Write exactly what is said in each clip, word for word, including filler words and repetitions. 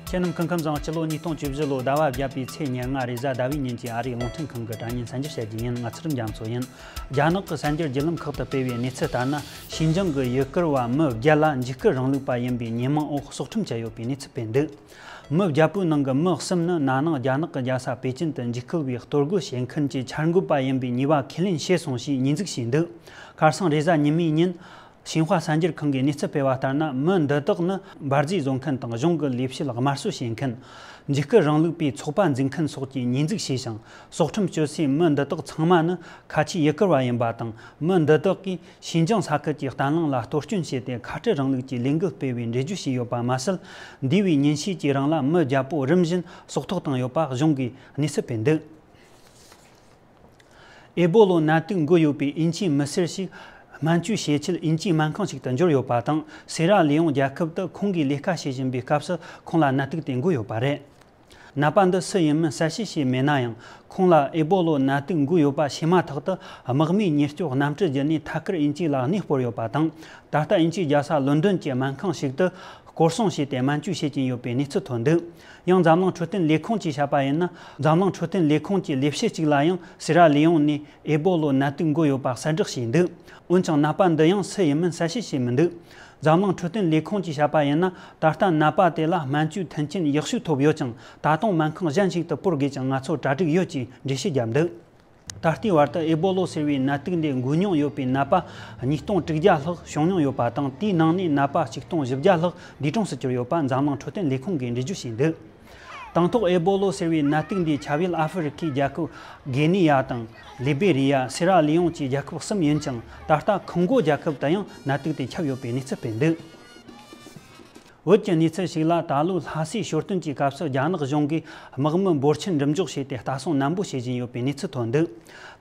ཁྱེད་རྣམས་སྐུ་ཁམས་བཟང་། སྤྱི་ལོ་ཉིས་སྟོང་བཅུ་བཞི་ལོ་ཟླ་བ་བརྒྱད་པའི་ཚེས་ཉེར་ལྔ་རེས་གཟའ་ཟླ་བའི་ཉིན་གྱི་ཨ་རིའི་རླུང་འཕྲིན་ཁང་གི་དྲ་བརྙན་གསར་འགྱུར་བཤད་རྒྱུ་ཡིན། ང་ཚུལ་ཁྲིམས་རྒྱ་མཚོ་ཡིན། རྒྱ་ནག་གི་གསར་འགྱུར་བརྒྱུད་ལམ་ཁག་ཏུ་སྤེལ་བའི་གནས་ཚུལ་ལྟར་ན། ཤིན་ཅང་གི་ཡུལ་སྐོར་བ་མི་བརྒྱད་ལ་འཇིགས་སྐུལ་རིང་ལུགས་པ་ཡིན་པའི་ཉེས་མིང་འོག་སྲོག་ཁྲིམས་བཅད་ཡོད་པའི་གནས་ཚུལ་སྤེལ་འདུག་མི་བརྒྱད་པོའི་ནང་གི་མི་གསུམ་ནི་ན་ནིང་རྒྱ་ནག་གི་རྒྱལ་ས་པེ་ཅིན་དུ་འཇིགས་སྐུལ་བའི་གཏོར་རྒོལ་བྱེད་མཁན་གྱི་འཆར་འགོད་པ་ཡིན་པའི་ཉེས་པ་ཁས་ལེན་བྱས་སོང་ཞེས་ཉེས་འཛུགས་བྱས་འདུག་ཁ་སང་རེས་གཟའ་ཉི་མའི་ཉིན། ཤིན་ཧྭ་གསར་འགྱུར་ཁང་གིས་གནས་ཚུལ་སྤེལ་བ་ལྟར་ན། མི་འདི་དག་ནི་འབར་རྫས་བཟོ་མཁན་དང་གཞུང་གི་ལས་བྱེད་དམར་གསོད་བྱེད་མཁན། འཇིགས་སྐུལ་རིང་ལུགས་པའི་ཚོགས་པ་འཛིན་མཁན་སོགས་ཀྱི་ཉེས་འཛུགས་བྱས་ཤིང་། སྲོག་ཁྲིམས་གཅོད་སའི་མི་འདི་དག་ཚང་མ་ནི་ཁ་ཆེའི་ཡུལ་སྐོར་བ་ཡིན་པ་དང་། མི་འདི་དག་གིས་ཤིན་ཅང་ས་ཁུལ་གྱི་བརྟན་ལྷིང་ལ་གཏོར་སྐྱོན་བྱས་ཏེ། ཁ་བྲལ་རིང་ལུགས་ཀྱི་ལས་འགུལ་སྤེལ་བའི་འགྲེལ་བརྗོད་བྱས་ཡོད་པ་མ་ཟད། འདས་པའི་ཉིན་ཤས་ཀྱི་རིང་ལ་མི་བརྒྱད་པོ་རིམ་བཞིན་སྲོག་ཐོག་བཏང་ཡོད་པ་གཞུང་གིས་གནས་ཚུལ་སྤེལ་འདུག་ཨེ་བོ་ལོ་ནད་དུག་འགོས་ཡོད་པའི་དབྱིན་ཇིའི་མི་སེར་ཞིག་སྨན་བཅོས་བྱེད་ཆེད་དབྱིན་ཇིའི་སྨན་ཁང་ཞིག་ཏུ་འབྱོར་ཡོད་པ་དང་། སེ་ར་ལི་ཡོང་རྒྱལ་ཁབ་ཏུ་ཁོང་གིས་ལས་ཀ་བྱེད་བཞིན་པའི་སྐབས་སུ་ཁོང་ལ་ནད་དུག་དེ་འགོས་ཡོད་པ་རེད། ནད་པ་འདི་སུ་ཡིན་མིན་གསལ་བཤད་བྱས་མེད་ན་ཡང་། ཁོང་ལ་ཨེ་བོ་ལོ་ནད་དུག་འགོས་ཡོད་པ་ཤེས་མ་ཐག་ཏུ། དམག་མིས་ཉེན་སྐྱོབ་གནམ་གྲུ་བརྒྱུད་ནས་ཐད་ཀར་དབྱིན་ཇི་ལ་གནས་སྤོར་ཡོད་པ་དང་། ད་ལྟ་དབྱིན་ཇིའི་རྒྱལ་ས་ལོན་ཌོན་གྱི་སྨན་ཁང་ཞིག་ཏུ་སྐོར་སྲུང་བྱས་ཏེ་སྨན་བཅོས་བྱེད་ཀྱིན་ཡོད་པའི་གནས་ཚུལ་ཐོན་འདུག་ཡང་འཛམ་གླིང་འཕྲོད་བསྟེན་ལས་ཁུངས་ཀྱིས་བཤད་པ་ཡིན་ན། འཛམ་གླིང་འཕྲོད་བསྟེན་ལས་ཁུངས་ཀྱི་ལས་བྱེད་ཅིག་ལ་ཡང་སི་ར་ལི་ཡོང་ནས་ཨེ་བོ་ལོ་ནད་དུག་འགོས་ཡོད་པ་གསལ་བསྒྲགས་བྱས་འདུག་འོན་ཀྱང་ནད་པ་འདི་ཡང་སུ་ཡིན་མིན་གསལ་བཤད་བྱས་མི་འདུག་འཛམ་གླིང་འཕྲོད་བསྟེན་ལས་ཁུངས་ཀྱིས་བཤད་པ་ཡིན་ན། ད་ལྟ་ནད་པ་དེ་ལ་སྨན་བཅོས་མཐུན་རྐྱེན་ཡག་ཤོས་ཐོབ་ཡོད་ཅིང་། ད་དུང་སྨན་ཁང་གཞན་ཞིག་ཏུ་སྤོར་དགོས་ཀྱང་ང་ཚོར་གྲ་སྒྲིག་ཡོད་ཅེས་འགྲེལ་བཤད་བརྒྱབ་འདུག་ད་ལྟའི་བར་དུ་ཨེ་བོ་ལོ་ཟེར་བའི་ནད་དུག་འདི་འགོས་མྱོང་ཡོད་པའི་ནད་པ་ཉིས་སྟོང་དྲུག་བརྒྱ་ལྷག་བྱུང་མྱོང་ཡོད་པ་དང་། དེའི་ནང་ནས་ནད་པ་ཆིག་སྟོང་བཞི་བརྒྱ་ལྷག་འདས་གྲོངས་སུ་གྱུར་ཡོད་པ་འཛམ་གླིང་འཕྲོད་བསྟེན་ལས་ཁུངས་ཀྱིས་འགྲེལ་བརྗོད་བྱས་འདུག་དང་ཐོག་ཨེ་བོ་ལོ་ཟེར་བའི་ནད་དུག་འདིས་ཆབ་ཡུལ་ཨ་ཧྥེ་རི་ཁའི་རྒྱལ་ཁབ་གྷི་ནི་ཡ་དང་། ལི་བེ་རི་ཡ། སི་ར་ལི་ཡོང་བཅས་རྒྱལ་ཁབ་གསུམ་ཡིན་ཅིང་། ད་ལྟ་ཁོང་གོ་རྒྱལ་ཁབ་ཏུ་ཡང་ནད་དུག་དེ་ཁྱབ་ཡོད་པའི་གནས་ཚུལ་སྤེལ་འདུག་བོད་ཀྱི་གནས་ཚུལ་ཞིག་ལ། ད་ལོའི་ལྷ་སའི་ཞོ་སྟོན་གྱི་སྐབས་སུ་རྒྱ་ནག་གཞུང་གིས་དམག་མི་འབོར་ཆེན་འགྲུལ་འཇོག་བྱས་ཏེ་ལྟ་སྲུང་ནན་པོ་བྱེད་བཞིན་ཡོད་པའི་གནས་ཚུལ་ཐོན་འདུག་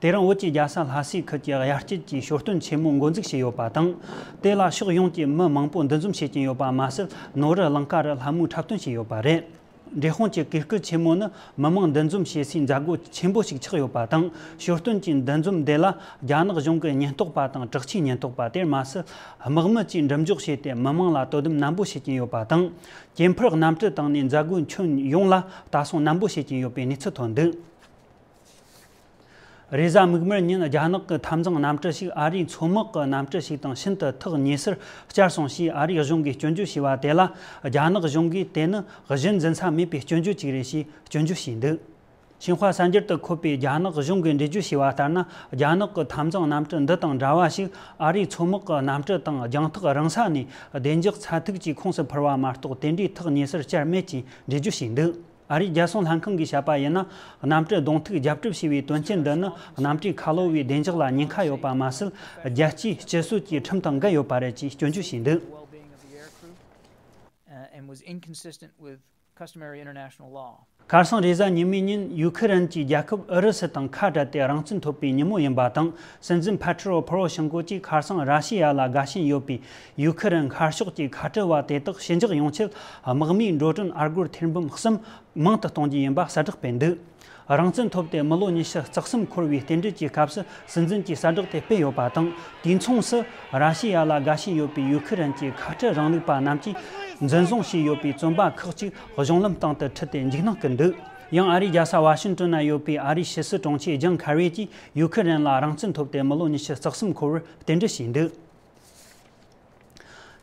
དེ་རིང་བོད་ཀྱི་རྒྱལ་ས་ལྷ་སའི་ཁུལ་གྱི་དབྱར་དཀྱིལ་གྱི་ཞོ་སྟོན་ཆེན་མོ་འགོ་འཛུགས་བྱས་ཡོད་པ་དང་། དེ་ལ་ཕྱོགས་ཡོངས་ཀྱི་མི་མང་པོ་འདུ་འཛོམས་བྱེད་ཀྱིན་ཡོད་པ་མ་ཟད། ནོར་རི་གླིང་ཀ་རུ་ལྷ་མོའི་འཁྲབ་སྟོན་བྱས་ཡོད་པ་རེད། འབྲས་སྤུངས་ཀྱི་གུས་སྐུད་ཆེན་མོ་ནི་མི་མང་འདུ་འཛོམས་བྱེད་སའི་མཛད་སྒོ་ཆེན་པོ་ཞིག་ཆགས་ཡོད་པ་དང་། ཞོ་སྟོན་གྱི་འདུ་འཛོམས་དེ་ལ་རྒྱ་ནག་གཞུང་གི་ཉེན་རྟོག་པ་དང་དྲག་ཆས་ཉེན་རྟོག་པ། དེར་མ་ཟད། དམག་མི་བཅས་འགྲུལ་འཇོག་བྱས་ཏེ་མི་མང་ལ་དོ་དམ་ནན་པོ་བྱེད་ཀྱིན་ཡོད་པ་དང་། སྐྱེ་འཕེལ་གནམ་གྲུ་བཏང་ནས་མཛད་སྒོའི་ཁྱོན་ཡོངས་ལ་ལྟ་སྲུང་ནན་པོ་བྱེད་ཀྱིན་ཡོད་པའི་གནས་ཚུལ་ཐོན་འདུག་རེས་གཟའ་མིག་དམར་ཉིན་རྒྱ་ནག་གི་འཐབ་འཛིང་གནམ་གྲུ་ཞིག་ཨ་རིའི་མཚོ་དམག་གི་གནམ་གྲུ་ཞིག་དང་ཤིན་ཏུ་ཐག་ཉེ་སར་བཅར་སོང་ཞེས་ཨ་རིའི་གཞུང་གིས་སྐྱོན་བརྗོད་བྱས་པ་དེ་ལ། རྒྱ་ནག་གཞུང་གིས་དེ་ནི་གཞི་འཛིན་ས་མེད་པའི་སྐྱོན་བརྗོད་ཅིག་རེད་ཞེས་སྐྱོན་བརྗོད་བྱས་འདུག་ཤིན་ཧྭ་གསར་འགྱུར་དུ་འཁོད་པའི་རྒྱ་ནག་གཞུང་གིས་འགྲེལ་བརྗོད་བྱས་པ་ལྟར་ན། རྒྱ་ནག་གི་འཐབ་འཛིང་གནམ་གྲུ་འདི་དང་འདྲ་བ་ཞིག་ཨ་རིའི་མཚོ་དམག་གི་གནམ་གྲུ་དང་རྒྱང་ཐག་རིང་ས་ནས་བདེ་འཇགས་ཚད་ཐིག་ཅིག་ཁོངས་སུ་འཕུར་བ་མ་གཏོགས། དེ་འདྲའི་ཐག་ཉེ་སར་བཅར་མེད་ཅེས་འགྲེལ་བརྗོད་བྱས་འདུག་ཨ་རིའི་རྒྱལ་སྲུང་ལྷན་ཁང་གིས་བཤད་པ་ཡིན་ན། གནམ་གྲུ་གདོང་ཐུག་རྒྱབ་གྲབས་བྱས་པའི་དོན་རྐྱེན་འདི་ནི། གནམ་གྲུའི་ཁ་ལོ་བའི་བདེ་འཇགས་ལ་ཉེན་ཁ་ཡོད་པ་མ་ཟད། རྒྱལ་སྤྱིའི་སྤྱི་སྲོལ་གྱི་ཁྲིམས་དང་འགལ་ཡོད་པ་རེད་ཅེས་སྐྱོན་བརྗོད་བྱས་འདུག well-being of the aircrew, uh, and was inconsistent with customary international law. ཁ་སང་རེས་གཟའ་ཉི་མའི་ཉིན་ཡུ་ཁི་རན་གྱི་རྒྱལ་ཁབ་ཨུ་རུ་སུ་དང་ཁ་བྲལ་ཏེ་རང་བཙན་ཐོབ་པའི་ཉིན་མོ་ཡིན་པ་དང་། སྲིད་འཛིན་ཕེ་ཏྲོ་པོ་རོ་ཤེན་ཀོ་གྱིས་ཁ་སང་ར་ཤི་ཡ་ལ་དགའ་ཞེན་ཡོད་པའི་ཡུ་ཁི་རན་ཤར་ཕྱོགས་ཀྱི་ཁ་བྲལ་བ་དེ་དག་ཞི་འཇགས་ཡོང་ཆེད། དམག་མིའི་འགྲོ་གྲོན་ཨ་སྒོར་ཐེར་འབུམ་གསུམ་མང་དུ་གཏོང་རྒྱུ་ཡིན་པ་གསལ་བསྒྲགས་སྤེལ་འདུག་རང་བཙན་ཐོབ་སྟེ་མི་ལོ་ཉི་ཤུ་རྩ་གསུམ་འཁོར་བའི་རྟེན་འབྲེལ་གྱི་སྐབས་སུ་སྲིད་འཛིན་གྱིས་གསལ་བསྒྲགས་དེ་སྤེལ་ཡོད་པ་དང་། དུས་མཚུངས་སུ་ར་ཤི་ཡ་ལ་དགའ་ཞེན་ཡོད་པའི་ཡུ་ཁི་རན་གྱི་ཁ་བྲལ་རིང་ལུགས་པ་རྣམས་ཀྱིས་འཛིན་བཟུང་བྱས་ཡོད་པའི་བཙོན་པ་ཁག་ཅིག་གཞུང་ལམ་སྟེང་དུ་ཁྲིད་དེ་འཇིགས་སྣང་སྐུལ་འདུག་ཡང་ཨ་རིའི་རྒྱལ་ས་ཝ་ཤིང་ཏོན་ན་ཡོད་པའི་ཨ་རིའི་ཕྱི་སྲིད་དྲུང་ཆེ་ཇོན་ཁེ་རི་ཡིས་ཡུ་ཁི་རན་ལ་རང་བཙན་ཐོབ་སྟེ་མི་ལོ་ཉི་ཤུ་རྩ་གསུམ་འཁོར་བར་རྟེན་འབྲེལ་བྱས་འདུག་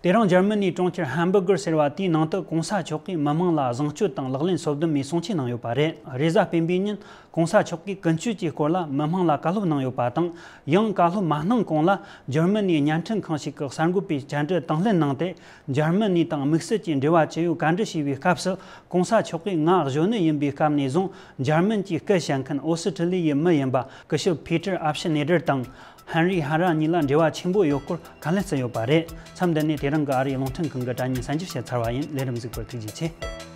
དེ་རིང་འཇར་མ་ནིའི་གྲོང་ཁྱེར་ཧམ་བྷར་གར་ཟེར་བ་དེའི་ནང་དུ་གོང་ས་མཆོག་གིས་མི་མང་ལ་བཟང་སྤྱོད་དང་ལག་ལེན་སོ་བདུན་མའི་གསུང་ཆོས་གནང་ཡོད་པ་རེད། རེས་གཟའ་སྤེན་པའི་ཉིན་གོང་ས་མཆོག་གིས་ཀུན་སྤྱོད་ཀྱི་སྐོར་ལ་མི་མང་ལ་བཀའ་སློབ་གནང་ཡོད་པ་དང་། ཡང་བཀའ་སློབ་མ་གནང་གོང་ལ་འཇར་མ་ནིའི་བརྙན་འཕྲིན་ཁང་ཞིག་གིས་གསར་འགོད་པའི་བཅར་འདྲི་དང་ལེན་གནང་སྟེ། འཇར་མ་ནི་དང་དམིགས་བསལ་གྱི་འབྲེལ་བ་ཅི་ཡོད་བཀའ་འདྲི་ཞུས་པའི་སྐབས་སུ། གོང་ས་མཆོག་གིས་ང་གཞོན་ནུ་ཡིན་པའི་སྐབས་ནས་བཟུང་འཇར་མན་གྱི་སྐད་བཤད་མཁན་ཨོ་སི་ཁྲི་ལི་ཡའི་མི་ཡིན་པ་སྐུ་ཞབས་ཕི་ཏར་ཨབ་ཤི་ནེ་ཏར་དང་ཧན་རི་ཧ་ར་གཉིས་ལ་འབྲེལ་བ་ཆེན་པོ་ཡོད་སྐོར་ཁས་ལེན་བྱས་ཡོད་པ་རེད། མཚམས་འདི་ནས་དེ་རིང་གི་ཨ་རིའི་རླུང་འཕྲིན་ཁང་གི་དྲ་བརྙན་གསར་འགྱུར་བཤད་ཚར་བ་ཡིན། ལས་རིམ་གཟིགས་པར་ཐུགས་རྗེ་ཆེ།